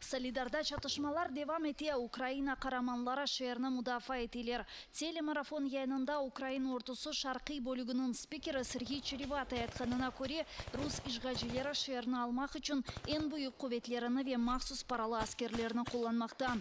Soledarda çatışmalar devam ete, Ukraina qaramanları şeerni mudafaa eteler. Telemarafon yayınında Ukraina ordusı şarqiy bölüginiñ spikeri Serğiy Çerevatıy aytqanına köre, rus işğalcileri şeerni almaq içün eñ büyük quvetlerini ve mahsus paralı askerlerni qullanmaqta.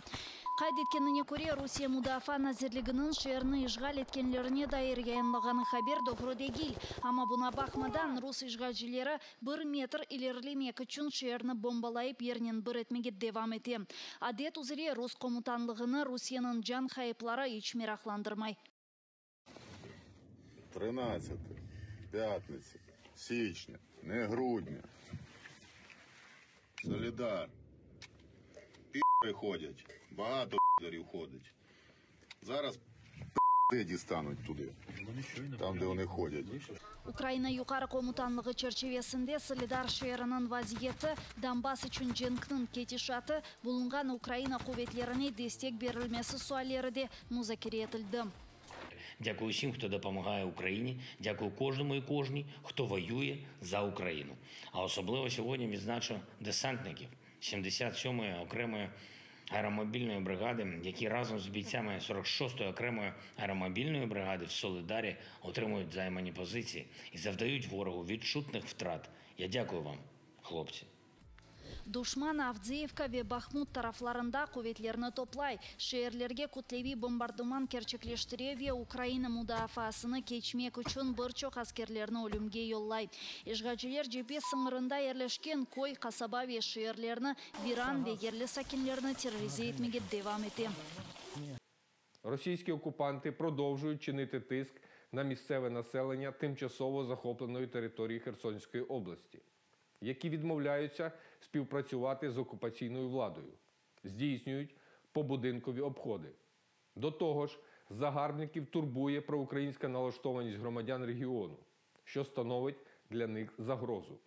Qayd etkenine köre, Rusiye Mudafaa nazirliginiñ şeerni işğal etkenlerine dair yayınlağanı haber doğru degil. Amma buña baqmadan, rus işğalcileri bir metr ilerilemek içün şeerni bombalayıp yernen bir etmege devam ete. Adet üzre, rus komutanlığını Rusiyeniñ can ğayıpları iç meraqlandırmay. Тринадцяте, п'ятниця, січня, не грудня. Солідар. Пі***и ходять. Багато пі***рів ходить. Зараз пи***и дістануть туди. Там, де вони ходять. Ukraina Yuqarı komutanlığı çerçivesinde Soledar şeeriniñ vaziyeti, Donbass içün cenkniñ ketişatı, bulunğan Ukraina quvetlerine destek berilmesi sualleri de muzakere etildi. Дякую всім, хто допомагає Україні. Дякую кожному і кожній, хто воює за Україну. А особливо сьогодні відзначу десантників 77-ї окремої аеромобільної бригади, які разом з бійцями 46-ї окремої аеромобільної бригади в Солидарі отримують займані позиції і завдають ворогу відчутних втрат. Я дякую вам, хлопці. Duşman Avdiyevka ve Bahmut taraflarında quvetlerini toplay, şeerlerge kütleviy bombardıman kerçekleştire ve Ukraina mudafaasını keçmek içün bir çoq askerlerni ölümge yollay. İşğalciler cebe sıñırında yerleşken köy, qasaba ve şeerlerni viran ve yerli sakinlerni terrorize etmege devam ete. Російські окупанти продовжують чинити тиск на місцеве населення тимчасово захопленої території Херсонської області, які відмовляються співпрацювати з окупаційною владою, здійснюють побудинкові обходи. До того ж, загарбників турбує проукраїнська налаштованість громадян регіону, що становить для них загрозу.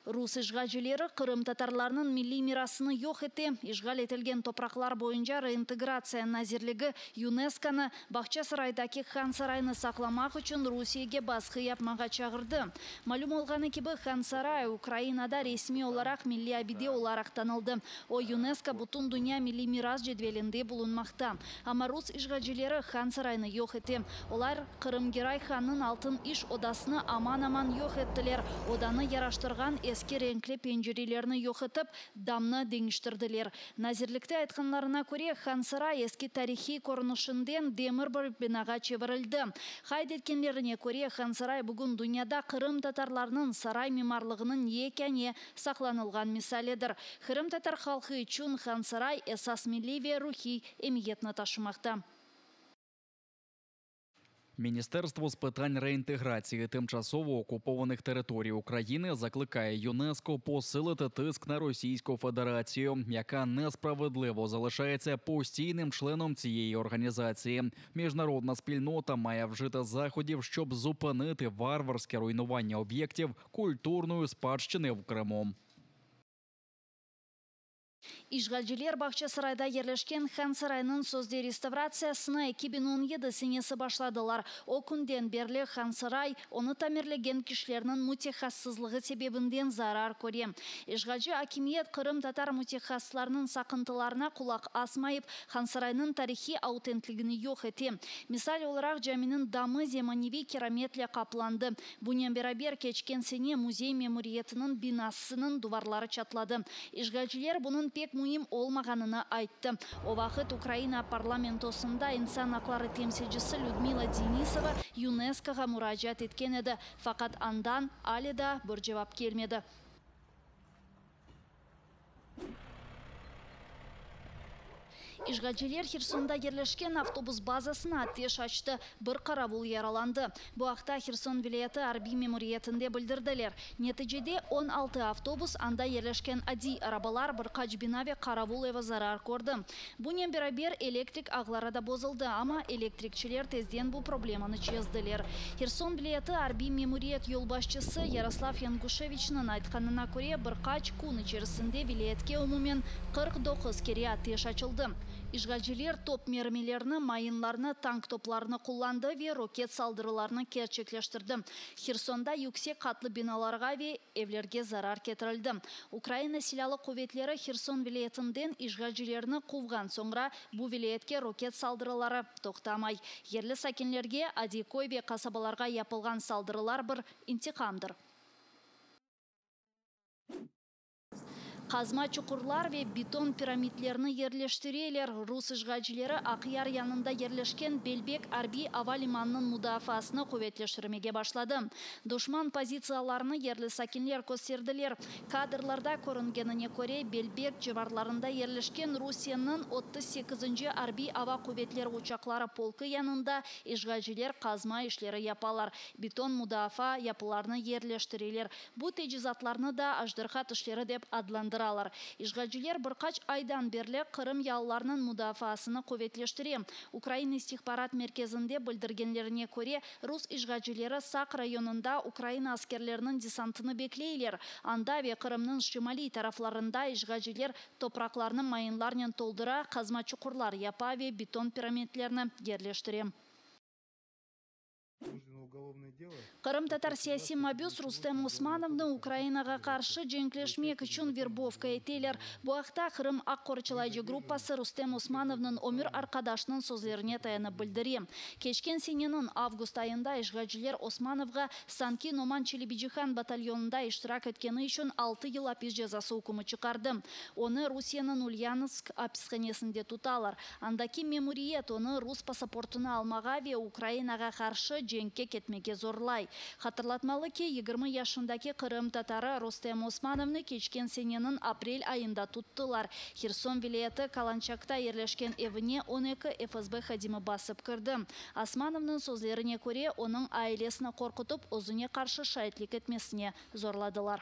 Rus işğalcileri qırımtatarlarnıñ milliy mirasını yoq ete. İşğal etilgen topraqlar boyunca Reintegratsiya nazirligi YUNESKOnı Bağçasaraydaki Hansaraynı saqlamaq içün Rusiyege basqı yapmağa çağırdı. Malüm olğanı kibi, Hansaray Ukrainada resmiy olaraq milliy abide olaraq tanıldı. O, YUNESKO Bütündünya milliy miras cedvelinde bulunmaqta. Amma rus işğalcileri Hansaraynı yoq ete. Olar Qırım Geray hannıñ altın iş odasını aman-aman yoq ettiler, odanı yaraştırğan eski renkli pencerelerni yoq etip, damnı deñiştirdiler. Nazirlikte aytqanlarına köre, Hansaray eski tarihiy körünişinden demir bir binağa çevirildi. Qayd etkenlerine köre, Hansaray bugün dünyada qırımtatarlarnıñ saray mimarlığınıñ yekâne saqlanılğan misalidir. Qırımtatar halqı içün Hansaray esas milliy ve ruhiy emiyetni taşımaqta. Міністерство з питань реінтеграції тимчасово окупованих територій України закликає ЮНЕСКО посилити тиск на Російську Федерацію, яка несправедливо залишається постійним членом цієї організації. Міжнародна спільнота має вжити заходів, щоб зупинити варварське руйнування об'єктів культурної спадщини в Криму. İşğalciler Bağçasarayda yerleşken Hansaraynıñ sözde restavratsiyasını 2017 senesi başladılar. O künden berli Hansaray onı tamirlegen kişilerniñ mütehassıslığı sebebinden zarar köre. İşğalci akimiyet qırımtatar mütehassıslarınıñ saqıntılarına qulaq asmayıp, Hansaraynıñ tarihiy autentligini yoq ete. Misal olaraq, caminiñ damı zemaneviy kirametle qaplandı. Bunen beraber, keçken sene müzey memuriyetiniñ binasınıñ duvarları çatladı. İşğalciler bunıñ pek müim olmağanını ayttı. O vaqıt Ukraina parlamentosında insan aqları temsilcisi Lüdmila Denisova YUNESKOğa muracaat etken edi, faqat andan ale daa bir cevap kelmedi. İşğalciler Hersonda yerleşken avtobus bazasına ateş açtı, bir qaravul yaralandı. Bu aqta Herson vilâyeti arbiy memuriyetinde bildirdiler. Neticede 16 avtobus, anda yerleşken adiy arabalar, bir qaç bina ve qaravul evi zarar kördi. Bunen beraber elektrik ağları da bozuldı, amma elektrikçiler tezden bu problemanı çezdiler. Herson vilâyeti arbiy memuriyet yolbaşçısı Yaroslav Yanguşeviçniñ aytqanına köre, bir qaç kün içerisinde vilâyetke umumen 49 kere ateş açıldı. İşğalciler top mermilerini, mayınlarnı, tank toplarını qullandı ve roket saldırılarını kerçekleştirdi. Hersonda yüksek qatlı binalarğa ve evlerge zarar ketirildi. Ukraina Silâlı quvetleri Herson vilâyetinden işğalcilerni quvğan soñra bu vilâyetke roket saldırıları toqtamay. Yerli sakinlerge, adiy köy ve qasabalarğa yapılğan saldırılar bir intiqamdır. Qazma çuqurlar ve beton piramidlerini yerleştireler. Rus işğalcileri Aqyar yanında yerleşken Belbek arbiy ava limanınıñ mudafaasını quvetleştirmege başladı. Duşman pozitsiyalarını yerli sakinler kösterdiler. Kadrlarda körüngenine köre, Belbek civarlarında yerleşken Rusiyeniñ 38-nci arbiy ava quvetleri uçaqları polkı yanında işğalciler qazma işleri yapalar, beton mudafaa yapılarını yerleştireler. Bu tecizatlarnı da ajderha tişleri dep adlandıralar. İşğalciler bir qaç aydan berli Qırım yalılarınıñ mudafaasını quvetleştire. Ukraina istihbarat merkezinde bildirgenlerine köre, rus işğalcileri Saq rayonında Ukraina askerleriniñ desantını bekleyler. Anda ve Qırımnıñ şimaliy taraflarında işğalciler topraqlarnı mayınlarnen toldura, qazma çuqurlar yapa ve beton piramidlerini yerleştire. Qırımtatar siyasiy mabüs Rustem Osmanovnı Ukrainağa qarşı cenkleşmek içün verbovka eteler. Bu aqta Qırım aq qorçalayıcı gruppası Rustem Osmanovnıñ ömür arqadaşınıñ sözlerine tayanıp bildire. Keçken seneniñ avgust ayında işğalciler Osmanovğa sanki Noman Çelebicihan batalyonında iştirak etkeni içün altı yıl apis cezası ükümi çıqardı. Onı Rusiyeniñ Ulyanovsk apishanesinde tutalar. Andaki memuriyet onı rus pasaportını almağa ve Ukrainağa qarşı cenkke ketmege zorlay. Hatırlatmalı ki, 20 yaşındaki qırımtatarı Rustem Osmanovnı keçken seneniñ aprel ayında tuttılar. Herson vilâyeti Kalançakta yerleşken evine 12 FSB hadimi basıp kirdi. Osmanovnıñ sözlerine köre, onıñ ailesini qorqutıp, özüne qarşı şaitlik etmesine zorladılar.